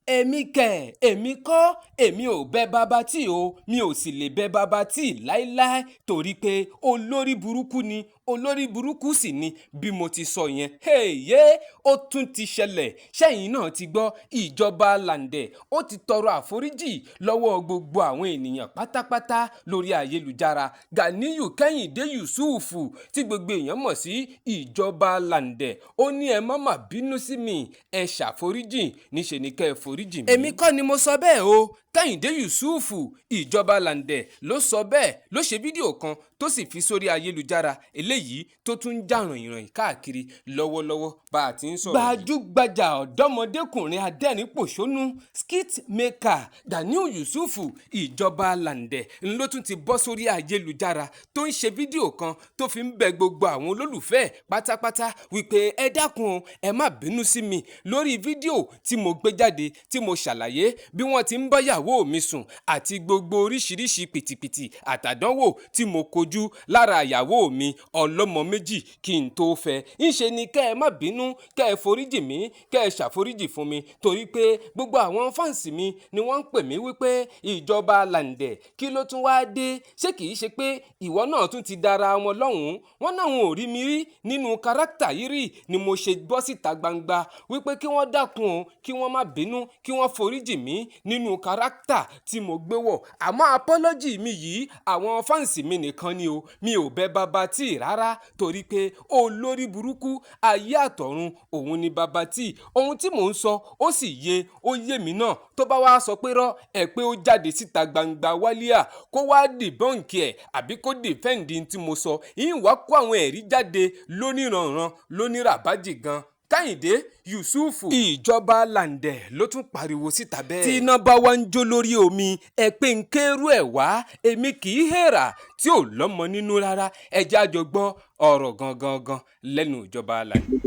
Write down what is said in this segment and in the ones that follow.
Èmi kẹ̀, èmi kọ́, èmi ò bẹ Baba Tee o. Mi ò sì lè bẹ Baba Tee láéláé torí pé olórí burúkú ni, olórí burúkú sì ni bí mo ti sọ yẹn. Èyé, ó tún ti ṣẹlẹ̀. Ṣẹ́yìn náà ti gbọ́, ìjọba Làǹdẹ̀ ó ti tọrọ àforíjì lọ́wọ́ gbogbo àwọn ènìyàn pátápátá lórí ayélujára. Ganiyu Kẹ́hìndé Yusuf, tí gbogbo èèyàn mọ̀ sí ìjọba Làǹdẹ̀, ó ní ẹ má mà bínú sí mi, ẹ ṣàforíjì, níṣe ni kẹ́ ẹ foríjì mí. Èmi kọ́ ni mo sọ bẹ́ẹ̀ o. Kẹ́hìndé Yusuf, ìjọba Làǹdẹ̀, ló sọ bẹ́ẹ̀, ló ṣe fídíò kan tó sì fi sórí ayélujára, eléyìí tó tún ń jà rànyìnrànyìn káàkiri lọ́wọ́lọ́wọ́ bá a ti ń sọ̀rọ̀ yìí. Gbajúgbajà ọ̀dọ́mọdékùnrin adẹ́rìn-pòṣónú, skit maker, Ganiu Yusuf, ìjọba Làǹdẹ̀, ló tún ti bọ́ sórí ayélujára tó ń ṣe fídíò kan tó fi ń bẹ gbogbo àwọn olólùfẹ́ pátápátá wípé ẹ dákun o, ẹ má bínú sí mi lórí fídíò tí mo gbé jáde, tí mo ṣàlàyé bí wọ́n ti ń báyàwó mi sùn àti gbogbo oríṣiríṣi pìtìpìtì àtàdánwò tí mo kojú lára ìyàwó mi ọlọ́mọ 2 kí n tó fẹ́. Ńṣe ni kẹ́ ẹ má bínú, kẹ́ ẹ foríjì mí, kẹ́ ẹ ṣàforíjì fún mi, torí pé gbogbo àwọn fans mi ni wọ́n ń pè mí wípé, "Ìjọba Làǹdẹ̀, kí ló tún wáá dé? Ṣé kìí ṣe pé ìwọ náà tún ti dára wọn lọ́hùn-ún?" Wọ́n náà wọn ò rí mi rí nínú character yìí rí, ni mo ṣe bọ́ síta gbangba wípé kí wọ́n dákun o, kí wọ́n má bínú, kí wọ́n foríjì mí nínú character tí mo gbé wọ̀. Àmọ́ apology mi yìí, àwọn fans mi nìkan ni o. Mi ò bẹ Baba Tee rárá torí pé olórí burúkú ayé àtọ̀run òun ni Baba Tee. Ohun tí mò ń sọ, ó sì yé, ó yé mi náà. Tó bá wá sọ pé rọ́ ẹ pé ó jáde síta gbangba wálíà kó wá debunk ẹ̀ àbí kó defend tí mo sọ yín, wá kó àwọn ẹ̀rí jáde lóníranran lóníràbájì gan. Kẹ́hìndé Yusuf, ìjọba Làǹdẹ̀, ló tún pariwo síta bẹ́ẹ̀. Tí iná bá wá ń jó lórí omi, ẹ pé ń kérú ẹ̀ wá. Èmi kì í hèrà tí ò lọ́mọ nínú rárá. Ẹ jẹ́ àjọ gbọ́ ọ̀rọ̀ gangan gan lẹ́nu ìjọba Làǹdẹ̀.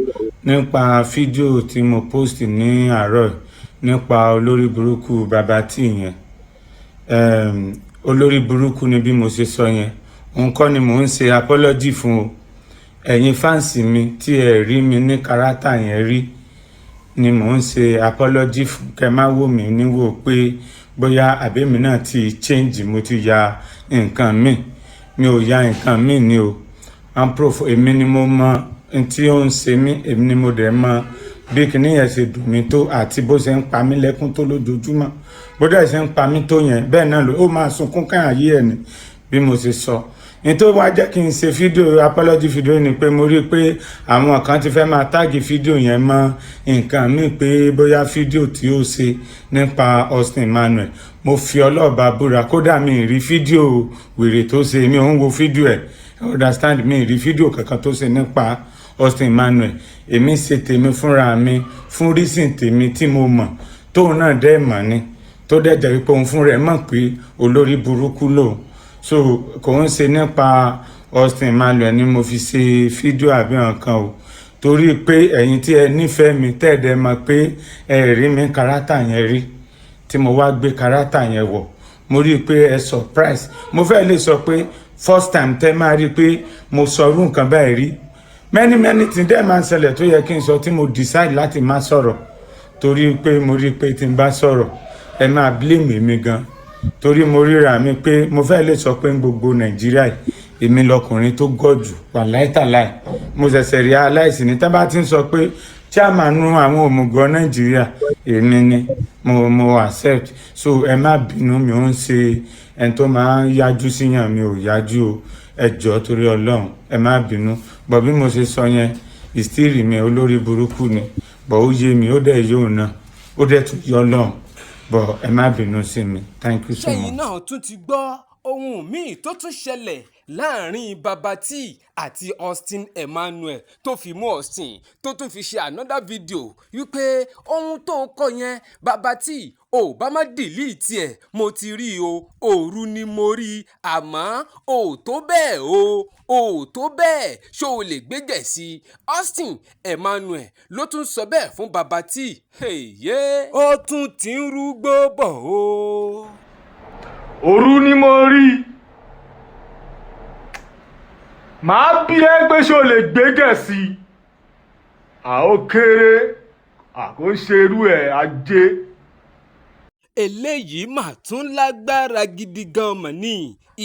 Nípa fídíò tí mo post ní àárọ̀ yìí, nípa olórí burúkú Baba Tee yẹn, olórí burúkú ni bí mo ṣe sọ yẹn. Òun kọ́ ni mò ń ṣe apology fún o. Ẹ̀yin fans mi tí ẹ rí mi ní character yẹn rí ni mò ń ṣe apology fún. Kẹ́ má wò mí níwò pé bóyá àbẹ́mi náà ti change, mo ti ya nǹkan míì. Mi ò ya nǹkan míì ni o. Amprof, èmi ni mo mọ n tí ó ń ṣe mí, èmi ni mo dẹ̀ mọ bí kinní yẹn ṣe dùn mí tó àti bó ṣe ń pa mí lẹ́kún tó lójoojúmọ́. Bó dẹ̀ ṣe ń pa mí tó yẹn, bẹ́ẹ̀ náà ló ó máa sunkún káyà yí ẹ̀ ní bí mo ṣe sọ. Ní tó wá jẹ́ kí n ṣe fídíò apology fídíò ni pé mo rí i pé àwọn kan ti fẹ́ máa tag fídíò yẹn mọ́ nǹkan míì, pé bóyá fídíò tí ó ṣe nípa Austin Emmanuel. Mo fi ọlọ́ọ̀bá búra, kódà mi ì rí fídíò wèrè tó ṣe. Mi ò ń wo fídíò ẹ̀, understand? Mi ì rí fídíò kankan tó ṣe nípa Austin Emmanuel. Èmi ṣe tèmi fúnra mi fún reason tèmi tí mo mọ̀, tóun náà dẹ́ mọ̀ ni, tó dẹ̀ jẹ́ pé òun fúnra ẹ̀ mọ̀ pé olórí burúkú lòun. So kò ń ṣe nípa Austin Emmanuel ni mo fi ṣe fídíò àbí nǹkan o, torí pé ẹ̀yin tí ẹ nífẹ̀ẹ́ mi tẹ́ẹ̀dẹ̀ mọ̀ pé ẹ rí mi character yẹn rí, tí mo wá gbé character yẹn wọ̀, mo rí i pé ẹ surprise. Mo fẹ́ lè sọ pé first time tẹ́ máa rí i pé mo sọ irú nǹkan báyìí rí. Many many things dẹ́ máa ń ṣẹlẹ̀ tó yẹ kí n sọ, tí mo decide láti má sọ̀rọ̀, torí pé mo rí i pé tí n bá sọ̀rọ̀, ẹ máa blame mi gan, torí mo ríra mi pé mo fẹ́ lè sọ pé gbogbo Nàìjíríà yìí, èmi lọkùnrin tó gọ̀ jù wà láìtàláì. Mo ṣẹ̀ṣẹ̀ realize ní tá bá ti ń sọ pé chairman àwọn òmùgọ̀ Nàìjíríà, èmi ni mo accept. So ẹ má bínú, mi ò ń ṣe ẹni tó máa ń yájú síyàn, mi ò yájú o. Ẹ jọ̀ọ́, torí Ọlọ́run, ẹ má bínú. Bọ̀ bí mo ṣe sọ yẹn, ìstírì mi, olórí burúkú ni, bọ̀ ó yé mi, ó dẹ̀ yóò náà, ó dẹ̀ tún yọ Ọlọ́run. Bọ̀ ẹ má bínú sí mi. Thank you so Ṣẹ́yìn much. náà tún ti gbọ́ ohun míì tó tún ṣẹlẹ̀ láàrin Baba Tee àti Austin Emmanuel, tó fi mú Austin tó tún fi ṣe another video wípé ohun tó kọ yẹn, Baba Tee, ò bá má delete ẹ̀. Mo ti rí i o, òru ni mo rí i, àmọ́ ò tó bẹ́ẹ̀ o, ò tó bẹ́ẹ̀. Ṣó o lè gbégẹ̀ sí i? Austin Emmanuel ló tún sọ bẹ́ẹ̀ fún Baba Tee. Èyí ó tún ti ń rúgbó bọ̀ o. Òru ni mo rí i. Màá bí ẹ pé ṣó lè gbégẹ̀ sí i? À ó kéré, àkó ń ṣerú ẹ̀ ajé. Eléyìí mà tún lágbára gidi gan mọ̀ ní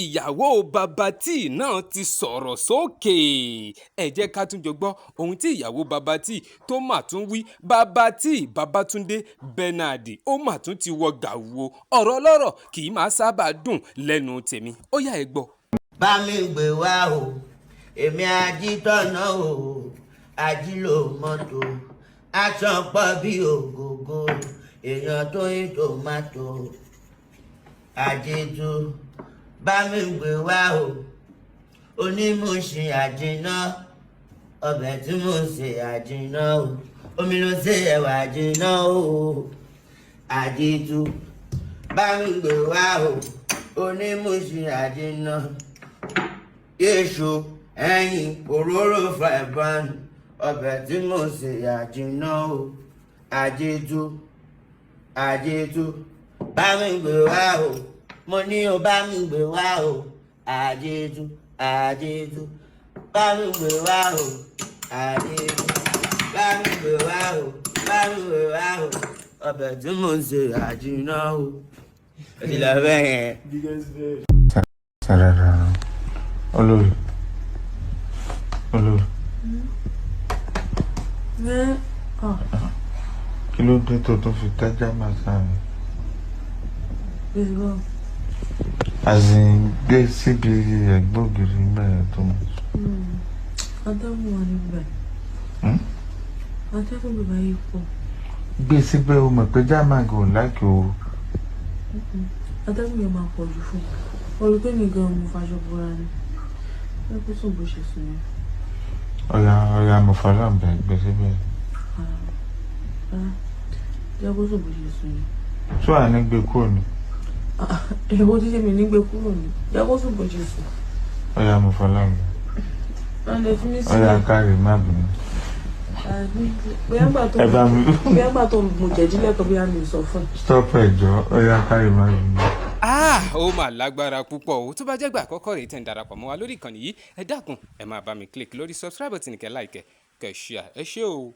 ìyàwó Baba Tee náà ti sọ̀rọ̀ sókè. Ẹ jẹ́ ká tún jọ gbọ́ ohun tí ìyàwó Baba Tee tó mà tún wí. Baba Tee, Babatunde Bernard, ó mà tún ti wọ gàwó. Ọ̀rọ̀ ọlọ́rọ̀ kì í máa sábà dùn lẹ́nu tèmi. Ó yá, ẹ gbọ́. Bá mi gbé wá o, èmi ajítọ̀nà o, ajílò mọ́tò, aṣọ pọ̀ bí ògógó, èèyàn tó ń tòmátò, àjètò. Bá mi gbé wá o, onímùsìn àjìnà, ọbẹ̀ tí mo ṣe àjìnà o, omi ló ṣe ẹ̀wà àjìnà o, àjètò. Bá mi gbé wá o, onímùsìn àjìnà, èso, ẹyin, òróró, fry pan, ọbẹ̀ tí mo ṣe àjìnà o, àjètò, àjètò. Bá mi gbé wá o, mo ní o, bá mi gbé wá o, àjètò, àjètò. Bá mi gbé wá o, àjètò. Bá mi gbé wá o, bá mi gbé wá o, ọbẹ̀ tí mo ṣe àjìnà o. Ó ti lọ bẹ́ẹ̀ yẹn. Sarara, olórí, olórí. Ẹ ah. Kí ló dé tó tún fi tájà máa sáré? Bẹ́ẹ̀ bá. As in, gbé síbi ẹ̀gbọ́n ògiri nígbà yẹn tó mọ̀. Atẹ́gùn wà níbẹ̀. Atẹ́gùn bàbá yìí pọ̀. Gbé síbẹ̀, o mọ̀ pé German kò like ooru. Atẹ́gùn yẹn máa pọ̀ jù fún un. Olùkọ́ mi gan, mo faṣọ bora ni. Ẹ kó sùn bó ṣe sùn yẹn. Ọ̀yà, ọ̀yà, mo fọlọ́ bẹ̀, gbé síbẹ̀. Ah, jẹ́ kó sùn bó ṣe sùn yẹn. Tó à ní gbé kúrò ní. Èwo tí ṣe mi ní gbé kúrò ní? Jẹ́ kó sùn bó ṣe sùn. Ọ̀yà, mo fọlọ́ bẹ̀. Wọ́n lè fi mí Ọ̀yà. sílẹ̀. Káre, má bínú. Bóyá gbà tó Ẹ bá mi. Bóyá gbà tó mo jẹ̀dí lẹ́kọ̀ọ́, bóyá mi ò sọ fún un. Stop ẹ̀ jọ, ọ̀yà, káre, má bínú. Ah, ó mà lágbára púpọ̀ o. Tó bá jẹ́ gbà àkọ́kọ́ rèé tẹ̀ ń darapọ̀ mọ́ wa lórí ìkànnì yìí, ẹ dákun, ẹ máa bá mi click lórí subscribe button, kẹ́ like, kẹ́ share. Ẹ ṣé o.